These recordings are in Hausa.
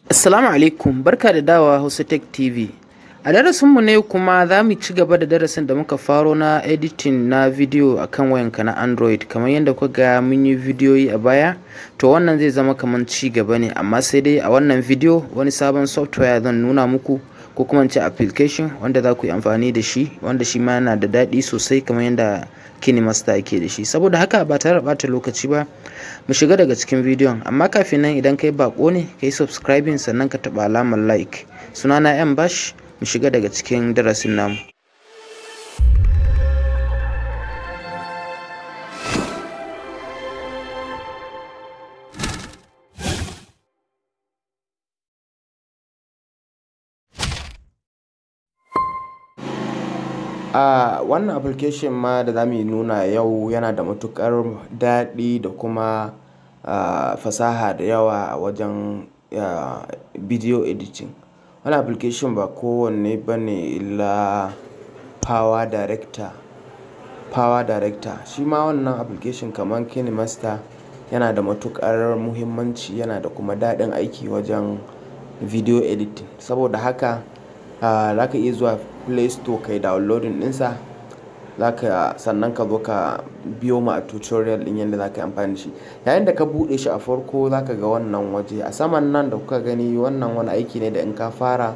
Assalamu alaikum, barka da dawowa Hausa Tech TV. A darasinmu na yau kuma za mu ci gaba da darasin da muka faro na editing na video akan wayanka na Android. Kamar yadda kuka ga mun yi bidiyoyi a baya, to wannan zai zama kamar ci gaba ne, amma sai dai a wannan video wani sabon software zan nuna muku, ko kuma in ce application wanda za ku yi amfani da shi, wanda shi ma yana da daɗi sosai kamar yadda KineMaster yake da shi. Saboda haka ba tare da ɓata lokaci ba, mu shiga daga cikin bidiyon. Amma kafin nan, idan kai bako ne, ka yi subscribing sannan ka taɓa alamar like. Sunana M Bash, mu shiga daga cikin darasin namu. A wannan application ma da za mu nuna yau yana da matuƙar daɗi da kuma fasaha da yawa a wajen video editing. Wannan application ba kowanne ba ne illa Power Director. Power Director shi ma wannan application, kamar KineMaster, yana da matuƙar muhimmanci, yana da kuma daɗin aiki wajen video editing. Saboda haka za ka iya zuwa Play Store ka yi downloading ɗinsa, zaka sannan ka zo ka biyo mu a tutorial ɗin yadda za ka yi amfani da shi. Yayin da ka buɗe shi a farko, za ka ga wannan waje a saman nan da kuka gani. Wannan wani aiki ne da in ka fara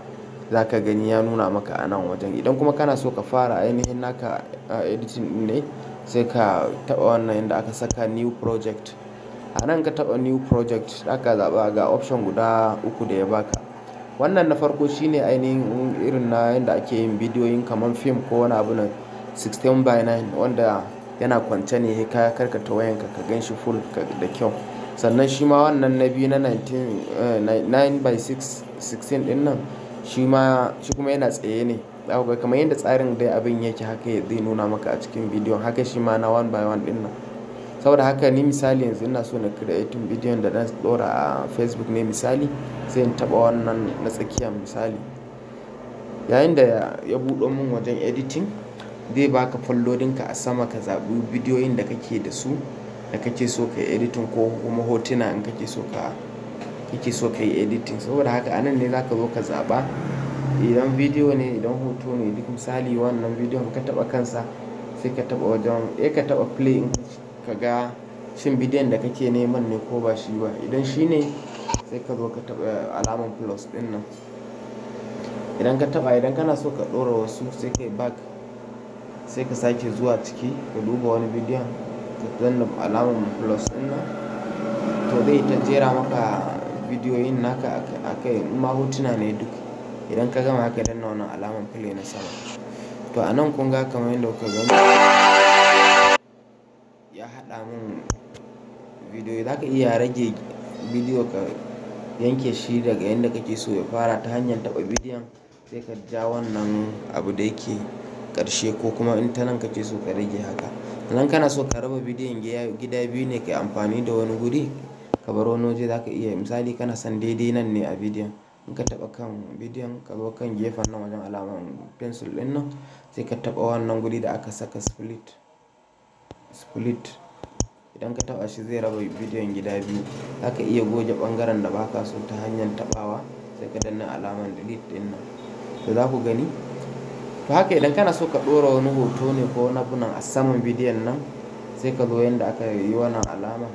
za ka gani ya nuna maka a nan wajen. Idan kuma kana so ka fara ainihin naka editing ɗin ne, sai ka taɓa wannan inda aka saka "New project". A nan ka taɓa "New project", za ka zaɓa, ga option guda uku da ya baka. Wannan na farko shine ainihin irin na yadda ake yin bidiyoyin kamar fim ko wani abu na 16 by 9, wanda yana kwance ne, ka karkata wayanka ka gan shi full da kyau. Sannan shi ma wannan na biyu na 9 by 6 16 ɗin nan, shi ma shi kuma yana tsaye ne. Za ku ga kamar yadda tsarin dai abin yake, haka zai nuna maka a cikin bidiyon. Haka shi ma na 1 by 1 ɗin nan. Saboda haka ni misali yanzu ina so na creating bidiyon da zan ɗora a Facebook ne misali, sai in taɓa wannan na tsakiya misali. Yayin da ya buɗo min wajen editing, zai baka foldodinka a sama, ka zaɓi bidiyoyin da kake da su da kake so ka yi editing, ko kuma hotuna in kake so ka yi editing. Saboda haka a nan ne za ka zo ka zaɓa, idan bidiyo ne, idan hoto ne duk. Misali wannan bidiyon, ka taɓa kansa, sai ka taɓa wajen ka taɓa play in ka ga shin bidiyon da kake neman ne ko ba shi ba. Idan shi ne, sai ka zo ka taɓa alamar plus ɗin nan. Idan ka taɓa, idan kana so ka ɗora wasu, sai ka yi back, sai ka sake zuwa ciki ka duba wani bidiyon, ka danna alamar plus ɗin nan. To, zai ta jera maka bidiyoyin naka a kai, in ma hotuna ne duk. Idan ka gama haka, danna wannan alamar play na sama. To, a nan kun ga kamar yadda kuka gani, ya haɗa mun bidiyo. Za ka iya rage bidiyo, ka yanke shi daga yadda kake so ya fara ta hanyar taɓa bidiyon, sai ka ja wannan abu da yake ƙarshe, ko kuma in ta nan kake so ka rage haka. Idan kana so ka raba bidiyon gida biyu ne, ka yi amfani da wani guri, ka bar wani waje, za ka iya. Misali kana son daidai nan ne a bidiyon, in ka taɓa kan bidiyon, ka zo kan gefen nan wajen alamar pencil ɗin nan, sai ka taɓa wannan guri da aka saka "Split". Split, idan ka taɓa shi, zai raba bidiyon gida biyu. Za ka iya goge ɓangaren da baka so ta hanyar taɓawa, sai ka danna alamar delete ɗin nan. To, za ku gani. To, haka idan kana so ka ɗora wani hoto ne ko wani abu nan a saman bidiyon nan, sai ka zo yanda aka yi wannan alama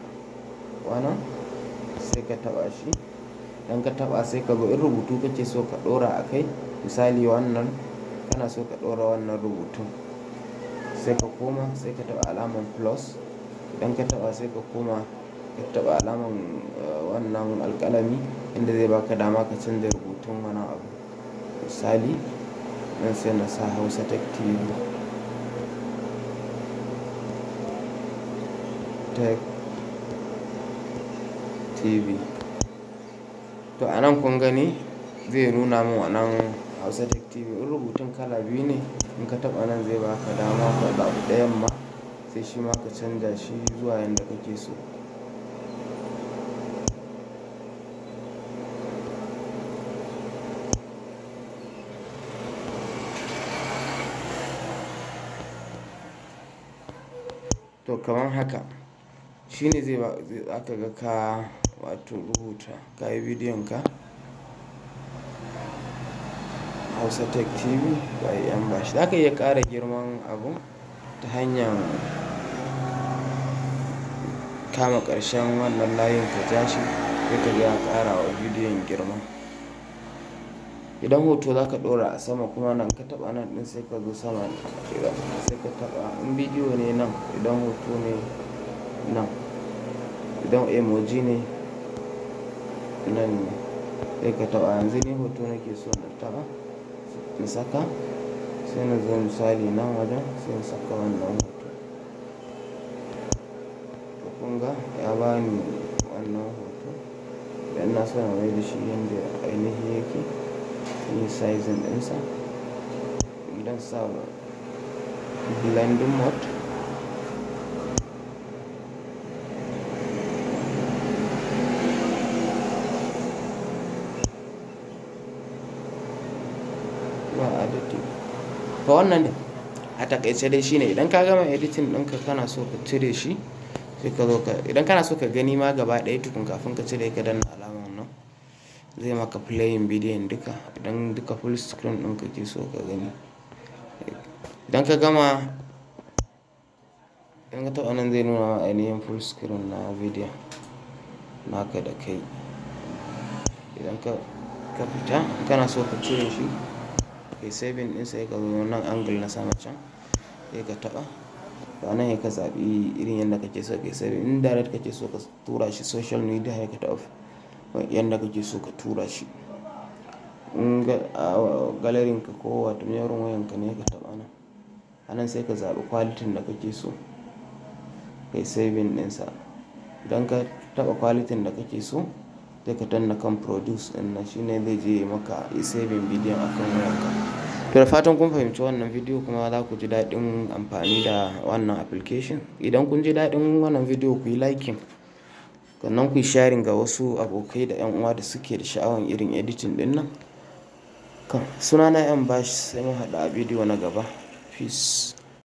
wannan, sai ka taɓa shi. Idan ka taɓa, sai ka zo in rubutu kake so ka ɗora a kai. Misali wannan, kana so ka ɗora wannan rubutun, sai ka koma, sai ka taɓa alamar plus. Idan ka taɓa, sai ka koma ka taɓa alamar wannan alƙalami, inda zai baka dama ka canza rubutun wani abu. Misali nan sai na sa Hausa Tech TV, Tech TV. To, a nan kun gani zai nuna min wannan Hausa Tech TV. In rubutun kala biyu ne, in ka taɓa nan, zai baka dama ka zaɓi ɗayan ma, sai shi ma ka canza shi zuwa yanda kake so. To, kamar haka shine zai ba aka ga ka wato rubuta, ka yi bidiyon ka. Hausa Tech TV by Yan Bash. Za ka iya ƙara girman abun ta hanyar kama ƙarshen wannan layin ka ja shi, sai ka ga ya ƙara wa bidiyon girma. Idan hoto za ka ɗora a sama kuma nan ka taɓa nan ɗin sai ka zo sama sai ka taɓa. In bidiyo ne nan, idan hoto ne nan, idan emoji ne nan ne sai ka taɓa. Yanzu ni hoto nake so na taɓa na saka, sai na zo misali nan wajen sai in saka wannan hoto. To kun ga ya bani wannan hoto. Idan ina so na mai da shi yanda ainihi yake, in yi sizing ɗinsa. Idan sa blending mode. Ba additive. To wannan a taƙaice dai shine idan ka gama editing ɗinka kana so ka cire shi, sai ka zo ka, idan kana so ka gani ma gaba ɗaya tukun kafin ka cire, ka danna alamar nan zai maka playing bidiyon duka. Idan duka full screen ɗin kake so ka gani. Idan ka gama, idan ka taɓa nan zai nuna ma ainihin full screen na bidiyon naka da kai. Idan ka fita kana so ka cire shi, kai saving ɗin sai ka zo nan angle na sama can sai ka taɓa. To anan sai ka zaɓi irin yanda kake so kai saving. In direct kake so ka tura shi social media sai ka taɓa yanda kake so ka tura shi. In gallery ka ko wato memory wayanka ne ka taɓa nan. Anan sai ka zaɓi quality da kake so kai saving ɗinsa. Idan ka taɓa quality da kake so sai ka danna kan produce ɗin nan, shine zai je maka saving bidiyon akan wayanka. To da fatan kun fahimci wannan bidiyo kuma za ku ji daɗin amfani da wannan application. Idan kun ji daɗin wannan bidiyo ku yi liking, sannan ku yi sharing ga wasu abokai da ƴan uwa da suke da sha'awan irin editing ɗin nan. Sunana Yan Bash, sai mun haɗu a bidiyo na gaba. Peace.